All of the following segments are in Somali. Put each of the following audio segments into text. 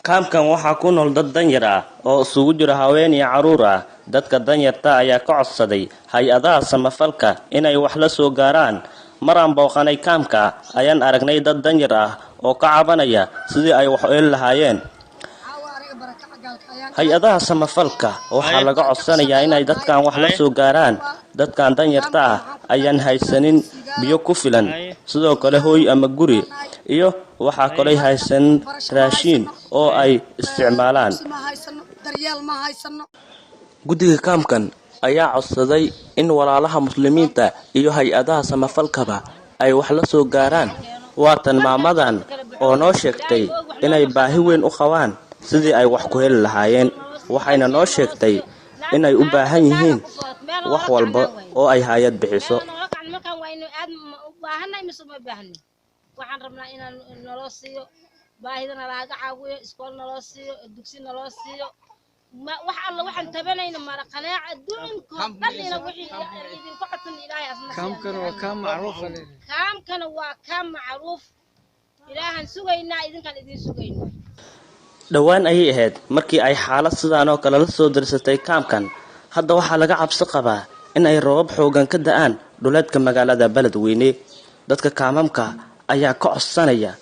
Kaamkan waxaa ku nool dad danyar ah oo isugu jira haween iyo carruur ah. Dadka danyarta ayaa ka codsaday hay-adaha samafalka inay wax la soo gaaraan. Maraan booqanay kaamka ayaan aragnay dad danyar ah oo ka cabanaya sidii ay wax u heli lahaayeen. Hay-adaha samafalka waxaa laga codsanayaa inay dadkan wax la soo gaaraan. Dadkan danyarta ah ayaan haysanin biyo ku filan, sidoo kale hooy ama guri, iyo waxaa kaloo haysanin raashiin oo ay isticmaalaan. Guddiga kaamkan ayaa codsaday in walaalaha muslimiinta iyo hay-adaha samafalkaba ay wax la soo gaaraan. Waatan maamadan oo noo sheegtay inay baahi weyn u qabaan sidii ay wax ku heli lahaayeen, waxayna noo sheegtay inay u baahan yihiin wax walba oo ay hay-ad bixiso. Waxaan rabnaa inaan naloo siiyo baahida, nalaaga caawiyo, iskool naloo siiyo, dugsi naloo siiyo, wax alla waxaan tabanayna mara qanaaca adduunkoo dhan ina wixii idinka codsan Ilaahay asna. Kaamkana waa kaam macruuf. Kaamkana waa kaam macruuf. Ilaahan sugaynaa, idinkaan idin sugaynaa. Dhowaan ayay ahayd markii ay xaalad sidaan oo kale la soo dirsatay kaamkan. Hadda waxaa laga cabsi qabaa in ay roobab xoogan ka da'aan dhuleedka magaalada Beledweyne. Dadka kaamamka ayaa ka codsanaya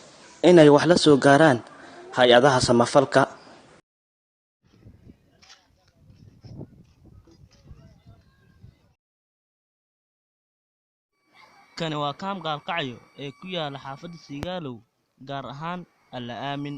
inay wax la soo gaaraan hay-adaha samafalka. Kani waa kaam Gaalkacyo ee ku yaala xaafadda Siigaalow, gaar ahaan Alla Aamin.